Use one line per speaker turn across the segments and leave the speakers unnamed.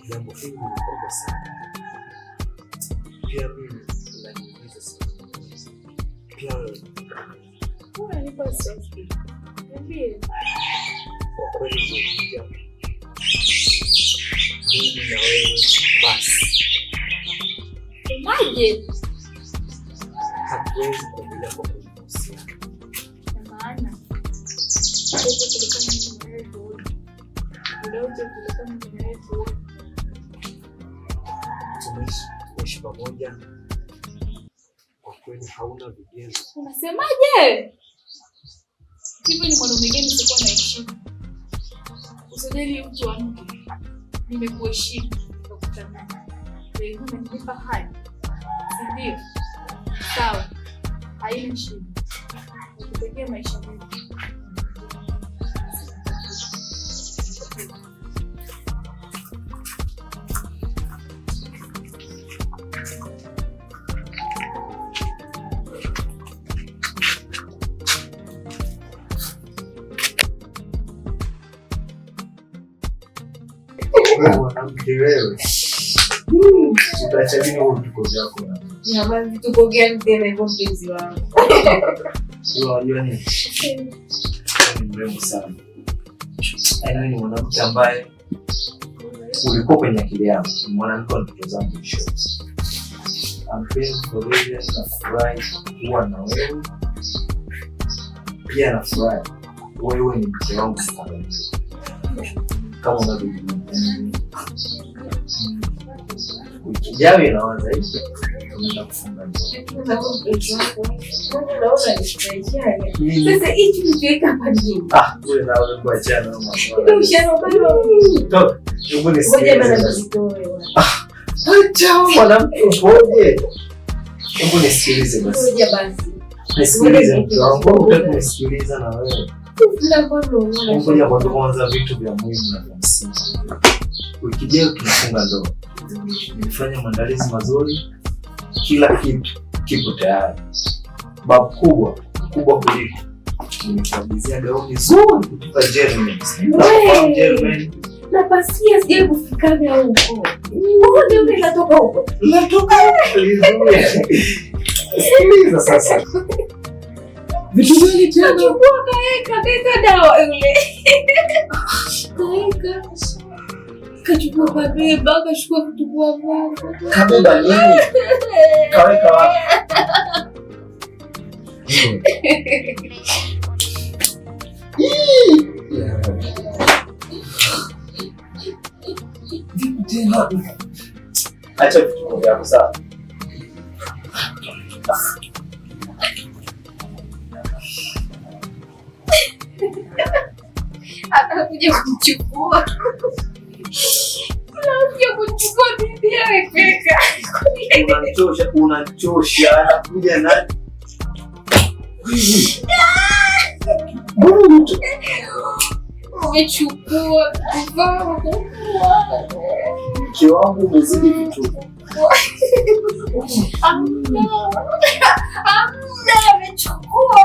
Jambo hili ni kubwa sana. Pia mimi unaniumiza sana. Pia wewe.
Unanipa wasiwasi. Niambie.
Kwa kweli nimekuja mimi na wewe basi.
Semaje?
Hatuwezi kuendelea kwa kuhusiana.
Maana tulikuwa mimi na wewe wote. Muda wote tulikuwa mimi na wewe wote.
Tumeishi pamoja. Kwa kweli hauna vigezo.
Unasemaje? Hivi ni mwanaume gani usikuwa na heshima? Usijali mtu wa mke. Nimekuheshimu nakuthamini. Leo unanipa haya. Si ndio? Sawa. Haina shida. Nikutakia maisha mema.
Mwanamke wewe. Utaacha lini huo vituko vyako?
Jamani, vituko gani tena hivyo mpenzi wangu?
Unajua nini? Ni mrembo sana. Yaani ni mwanamke ambaye ulikuwa kwenye akili yangu. Ni mwanamke wa ndoto zangu short. I'm feeling nafurahi kuwa na wewe. Pia nafurahi wewe ni mke wangu mtarajiwa. Kama unavyojua. Wiki ijayo inaanza hivi. Tunaenda kufunga ndoa.
Sasa hichi nikiweka hapa juu.
Ah, wewe na wewe kuachana na maswala. Toka. Hebu nisikilize. Acha mwanamke upoje? Hebu nisikilize basi.
Ngoja basi.
Nisikilize mke wangu, hutaki kunisikiliza na wewe. Ngoja kwanza kwanza vitu vya muhimu na vya msingi. Wiki ijayo tunafunga ndoa. Nimefanya maandalizi mazuri, kila kitu kipo tayari. Babu kubwa kubwa kuliko nimekuagizia gauni zuri kutoka Germany. Unafahamu Germany?
Na pasia sijai kufikaga huko. Huko ndio natoka huko.
Natoka vizuri. Sikiliza sasa. Vitu gani tena?
Chukua kaweka dawa yule. Kaweka. Kachukua kabeba, kachukua kutukua mwangu.
Kabeba nini? Kaweka wapi? Vipi tena? Acha vitu vyako sawa.
Anakuja kumchukua. Anakuja kumchukua bibi amefika.
Unachosha, unachosha. Anakuja nani? Mbona mtu
umechukua kuvaa?
Mke wangu umezidi vitu.
Amna. Amna amechukua.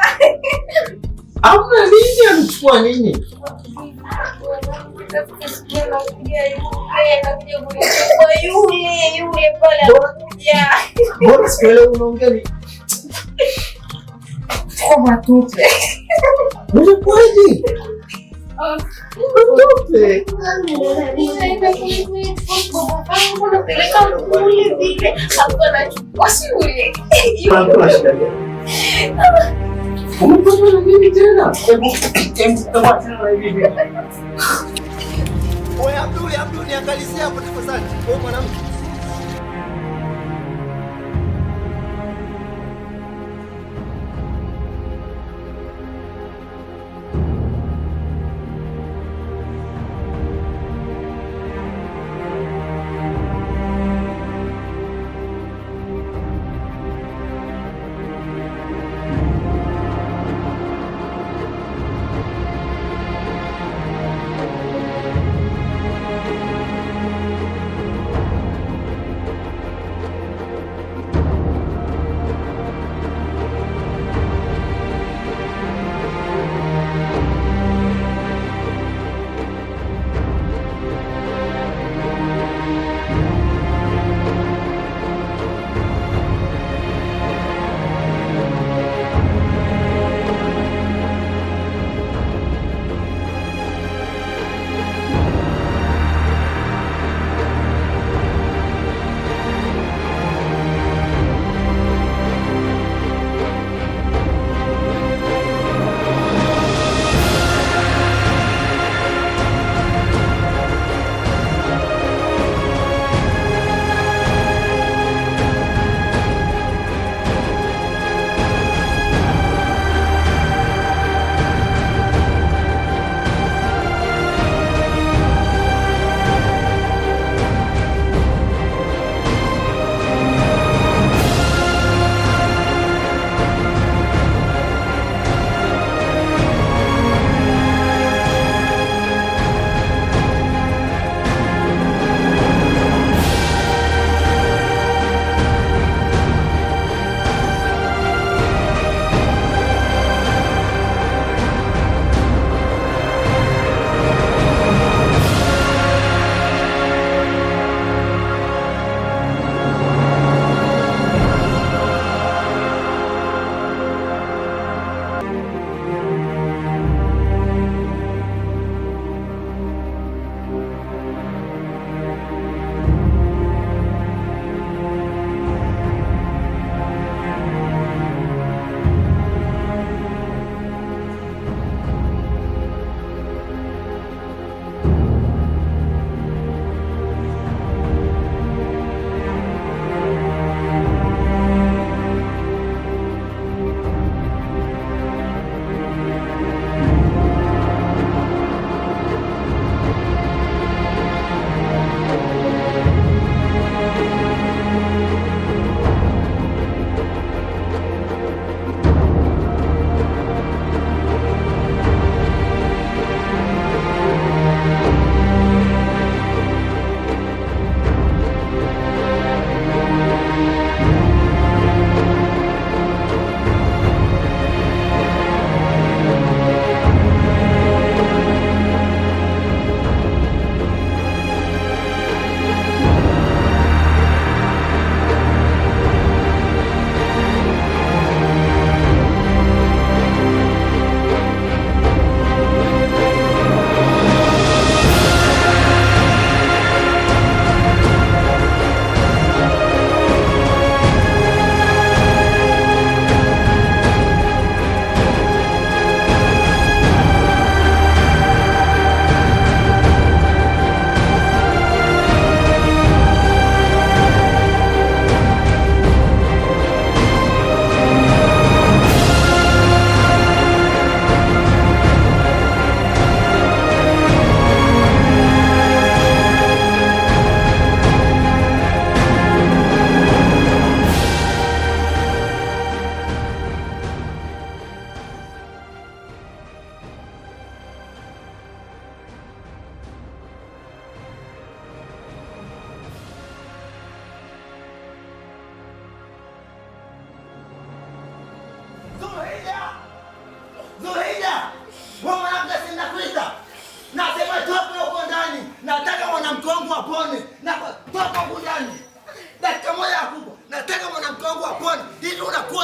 Amna nini? Amechukua nini?
Yule pale anakuja.
Mbona sikuelewi unaongea nini?
Kwa matope.
Umekuwaje? Matope.
Unapeleka kule vile. Hapo anachukua shule.
Kuna shida gani? Umekuwa na nini tena? Hebu hebu tena hivi.
Oya Abdul, Abdul niangalizie hapo tafadhali. Wewe mwanamke.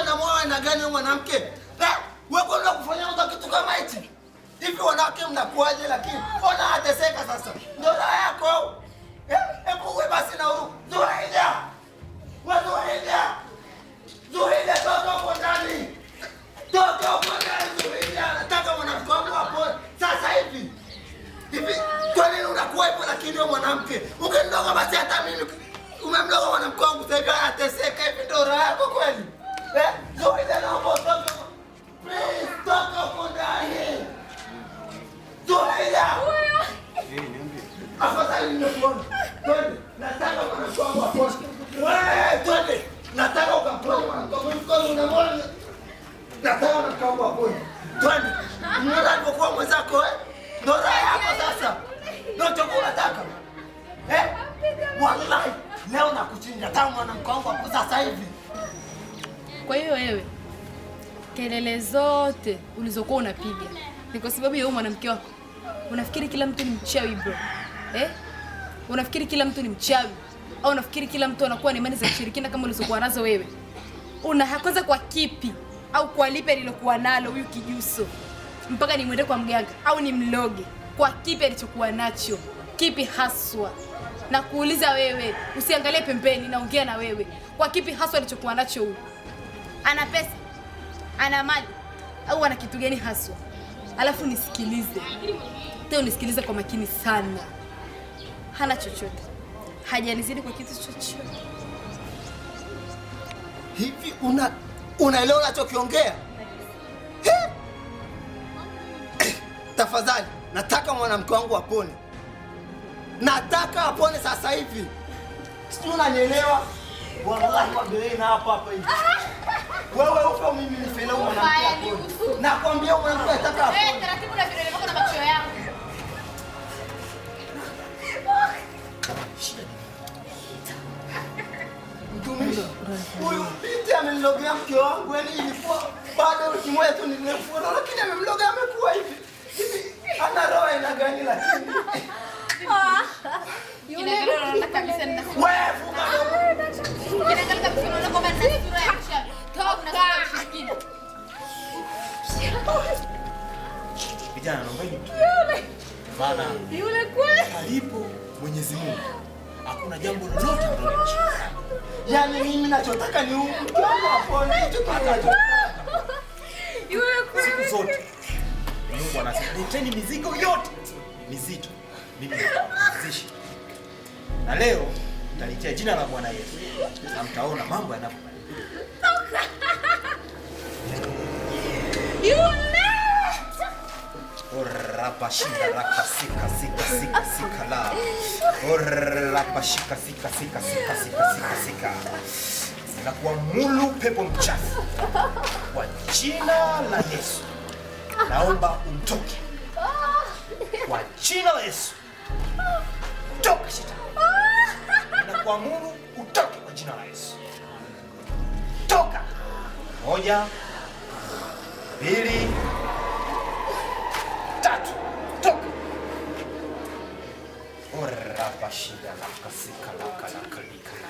ana moyo aina gani huyu mwanamke? Wewe kwenda kufanya kitu kama hichi? Hivi wanawake mnakuaje lakini? Ona ateseka sasa. Ndio raha yako. Hebu wewe basi na huru. Zuhida. Wewe Zuhida. Zuhida toka huko ndani. Toka huko ndani Zuhida. Nataka mwanamke wangu hapo sasa hivi. Hivi kwa nini unakuwa hivyo lakini wewe mwanamke? Ungendoka basi hata mimi umemloga mwanamke wangu sasa hivi anateseka hivi ndio raha yako kweli? Zuhida naomba utoke. Please toka huko ndani. Zuhida. Afadhali nimekuona. Twende. Nataka mwanamke wangu apone. Wewe twende. Nataka ukampone mwanamke wangu. Mkono unamwona. Nataka mwanamke wangu apone. Twende. Unaona alipokuwa mwenzako Ndio raha yako sasa. Ndio chakula unataka. Wallahi leo nakuchinja tangu mwanamke wangu hapo sasa hivi.
Kwa hiyo wewe kelele zote ulizokuwa unapiga ni kwa sababu ya huyo mwanamke wako. Unafikiri kila mtu ni mchawi bro? Unafikiri kila mtu ni mchawi? Au unafikiri kila mtu anakuwa na imani za kishirikina kama ulizokuwa nazo wewe? Una kwanza kwa kipi au kwa lipi alilokuwa nalo huyu kijuso mpaka nimwende kwa mganga au nimloge? Kwa kipi alichokuwa nacho? Kipi haswa? Na kuuliza wewe, usiangalie pembeni, naongea na wewe. Kwa kipi haswa alichokuwa nacho huyu? Ana pesa? Ana mali? Au ana kitu gani haswa? Alafu nisikilize. Tena unisikilize kwa makini sana. Hana chochote. Hajanizidi kwa kitu chochote.
Hivi unaelewa unachokiongea? Tafadhali, nataka mwanamke wangu apone. Nataka apone sasa hivi. Sijui unanielewa? Wallahi wabilena hapa hapa hivi. Wewe upo mimi nifele mwanamke apone. Nakwambia mwanamke nataka apone.
Taratibu na vidole vyako na macho yako.
Mtumishi, huyu binti amemlogea mke wangu, yani ilikuwa bado wiki moja tu nilimfuata, lakini amemlogea amekuwa hivi. Hivi ana roho ina gani lakini?
Yule unaona kabisa nina
sura. Wewe funga mdomo.
Kinaangalia kabisa unaona kwamba nina sura ya mchawi. Toka na ushirikina.
Vijana naombeni mtu. Maana
yule kweli
alipo Mwenyezi Mungu hakuna jambo lolote ambalo linashindikana.
Yaani mimi ninachotaka ni mke wangu apone, hicho tu ninachotaka.
Yule kweli.
Siku zote Mungu anasema leteni mizigo yote mizito, mimi nitawapumzisha. Na leo mtalitia jina la Bwana Yesu na mtaona mambo yanavyobadilika.
Toka. Yule
Orapa shika raka sika sika sika sika la. Orapa shika sika sika sika sika sika sika. Na kuamuru pepo mchafu kwa jina la Yesu. Naomba umtoke. Kwa jina la Yesu. Toka shetani. Na kuamuru utoke kwa jina la Yesu. Toka. 1 2 3. Toka. Orapa shida la kasika la kala kalika la.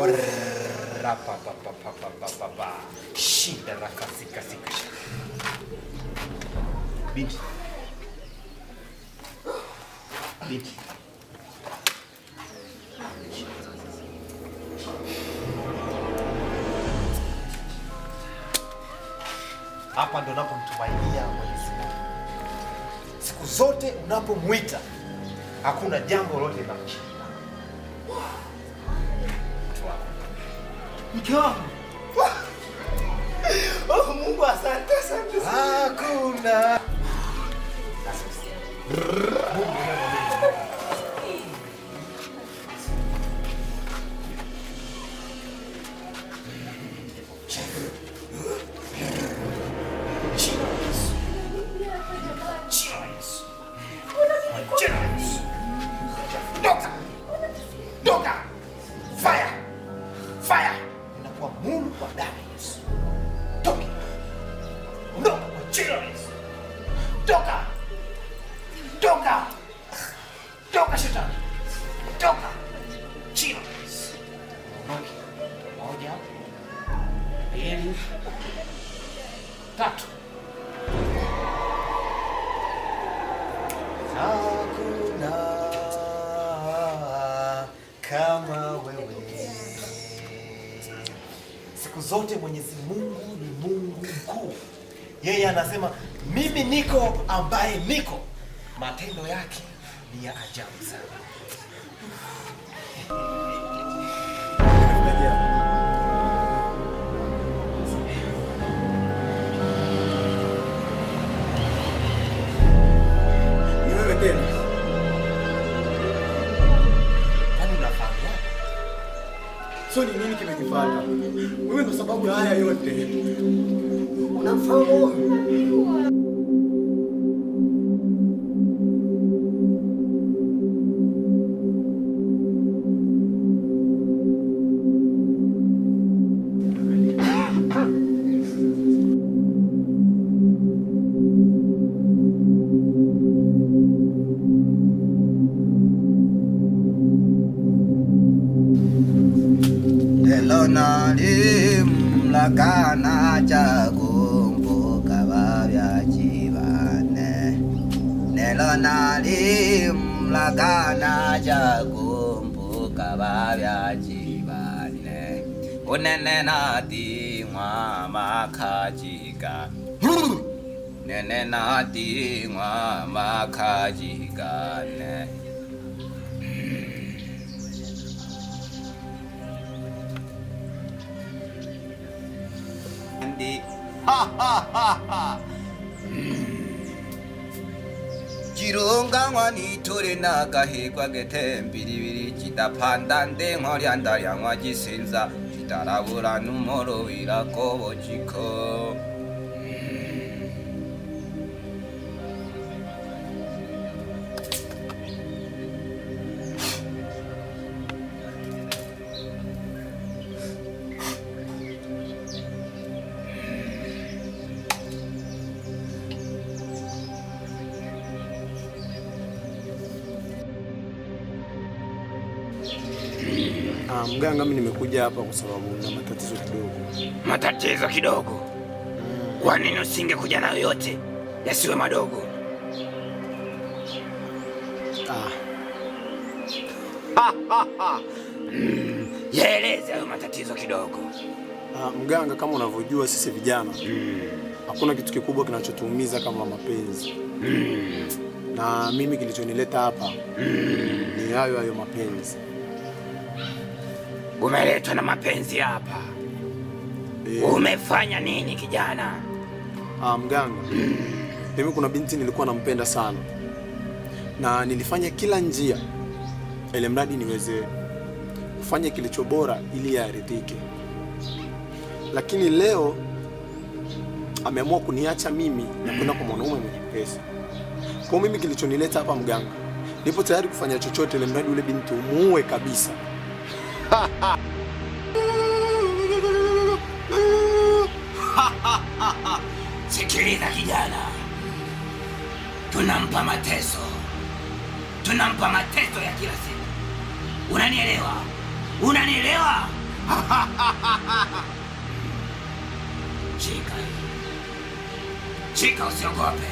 Orapa pa pa pa pa pa pa pa. Shida la kasika sika. Binti. Binti. Hapa ndo unapomtumainia Mwenyezi Mungu. Siku zote unapomuita hakuna jambo lolote linaloshindikana. Mtu wako.
Mke wangu. Oh Mungu asante asante.
Hakuna. Mungu Toka! Fire! Fire! Ninakuamuru kwa damu ya Yesu. Toka! Ondoka kwa jina la Yesu. Toka! Toka! Toka shetani! Toka! Jina la Yesu. Ondoke. 1 2
Tatu.
Hakuna kama wewe. Siku zote Mwenyezi Mungu ni Mungu mkuu. Yeye anasema mimi niko ambaye niko. Matendo yake ni ya ajabu sana.
Ni wewe tena.
Kwani unafahamu?
So ni nini kimenifuata? Wewe ndo sababu ya haya yote.
Unafahamu?
Kana chakumbuka babyachibane nelo nalimla kana chakumbuka babyachibane unene natingwa makajika nene natingwa makajikane.
Ha ha ha ha.
Jirunga ngwani tore nakahekwa gete mbiribiri chitapanda ndengo lyandalyangwa chisinza chitarabura numoro wirakobo chiko.
Mganga, mimi nimekuja hapa kwa sababu na matatizo kidogo.
Matatizo kidogo? Kwa nini usingekuja nayo yote yasiwe madogo? Yaeleze hayo matatizo kidogo.
Mganga, kama unavyojua sisi vijana hakuna kitu kikubwa kinachotuumiza kama mapenzi. Na mimi kilichonileta hapa ni hayo hayo mapenzi.
Umeletwa na mapenzi hapa. Umefanya nini kijana?
Mganga, mimi kuna binti nilikuwa nampenda sana. Na nilifanya kila njia ili mradi niweze kufanya kilicho bora ili aridhike. Lakini leo ameamua kuniacha mimi na kwenda kwa mwanaume mwenye pesa. Kwa mimi kilichonileta hapa mganga, nipo tayari kufanya chochote ili mradi ule binti umuue kabisa.
Sikiliza kijana, tunampa mateso, tunampa mateso ya kila siku. Unanielewa? Unanielewa? Shika, shika, usiogope.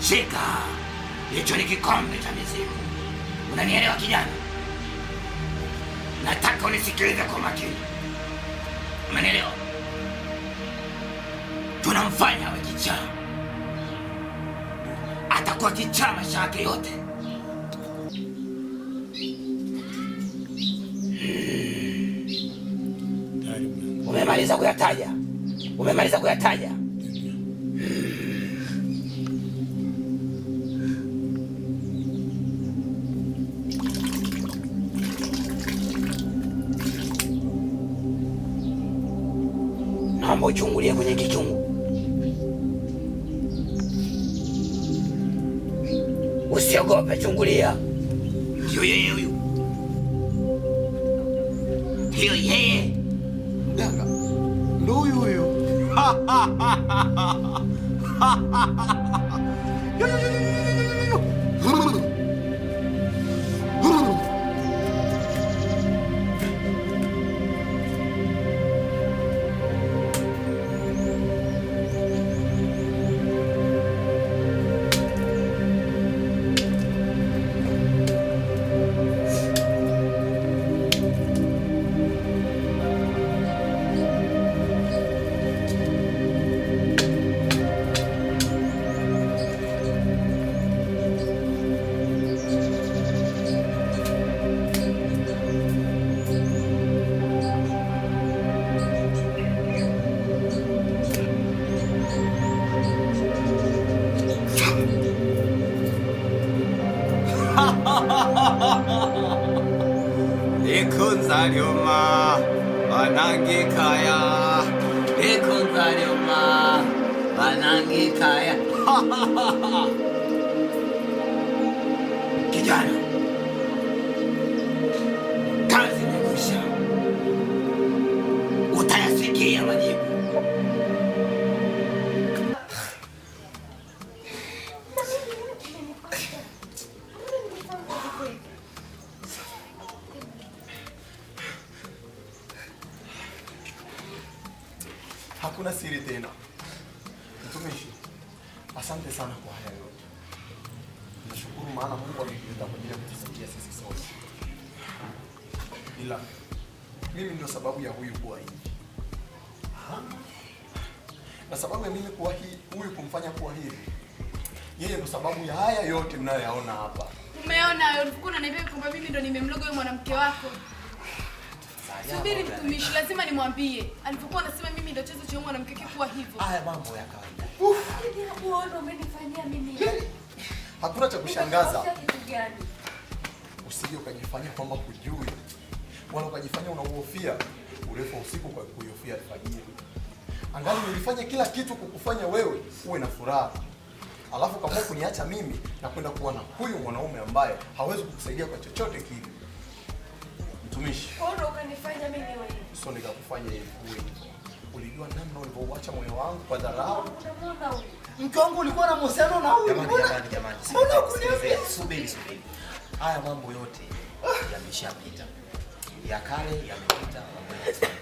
Shika, hicho ni kikombe cha mizimu. Unanielewa kijana? Nataka unisikilize kwa makini. Unanielewa? Tunamfanya awe kichaa. Atakuwa kichaa maisha yake yote. Umemaliza kuyataja? Umemaliza kuyataja? Naomba uchungulie kwenye kichungu. Usiogope, chungulia. Ndio yeye huyu. Ndio yeye.
Mganga, ndio huyu huyu.
Likhunza lyoma banangikhaya, likhunza lyoma banangikhaya. Kijana, kazi imekwisha, utayasikia majibu.
Hakuna siri tena. Mtumishi, asante sana kwa haya yote. Nashukuru maana Mungu amekuleta kwa ajili ya kutusaidia sisi sote. Ila mimi ndio sababu ya huyu kuwa hivi. Na sababu ya mimi kuwa hii, huyu kumfanya kuwa hivi, yeye ndio sababu ya haya yote mnayoyaona hapa.
Umeona wewe ulikuwa unaniambia kwamba mimi ndo nimemloga huyo mwanamke wako. Subiri mtumishi, lazima nimwambie. Alipokuwa anasema mimi ndo chanzo cha mwanamke wake kuwa hivyo.
Haya mambo ya kawaida.
Wewe umenifanyia mimi.
Hakuna cha kushangaza. Usije ukajifanya kwamba hujui, wala ukajifanya unauhofia urefu wa usiku kwa kuihofia alfajiri. Angali nilifanya kila kitu kukufanya wewe uwe na furaha, alafu kama kuniacha mimi na kwenda kuwa na huyu mwanaume ambaye hawezi kukusaidia kwa chochote kile. Mtumishi,
Wewe ukanifanya mimi niwe hivi.
sio nikakufanya hivi uwe. Ulijua namna ulivyouacha moyo wangu kwa dharau.
Unamwona huyu?
Mke wangu ulikuwa na mahusiano na huyu.
Jamani, jamani, jamani.
Mbona hukuniambia?
Subiri, subiri. Haya mambo yote yameshapita. Ya kale yamepita, mambo yajayo.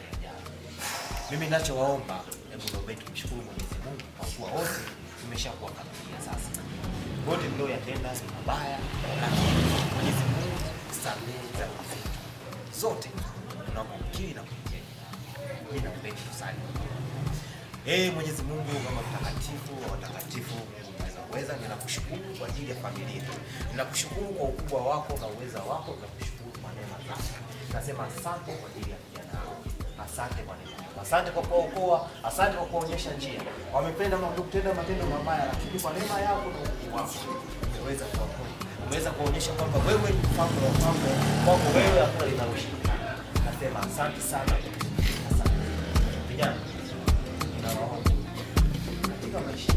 Mimi ninachowaomba, hebu naomba tumshukuru Mwenyezi Mungu kwa kuwa wote tumeshakuwa familia sasa. Wote mlioyatenda ni mabaya, lakini Mwenyezi Mungu samehe dhambi zetu zote tunapokiri na kumkiri. Mimi naomba tusali. Mwenyezi Mungu Baba mtakatifu wa watakatifu, Mungu mweza uweza, ninakushukuru kwa ajili ya familia. Ninakushukuru kwa ukubwa wako na uweza wako, ninakushukuru kwa neema zako. Nasema asante kwa ajili ya vijana hao. Asante kwa neema yako. Asante kwa kuwaokoa, asante kwa kuwaonyesha njia. Wamependa kutenda matendo mabaya, lakini kwa neema yako na ukuu wako umeweza kuwaokoa. Umeweza kuonyesha kwamba wewe ni mfalme wa wafalme, kwako wewe hakuna linaloshindikana. Nasema asante sana. Asante. Vijana, ninawaomba katika maisha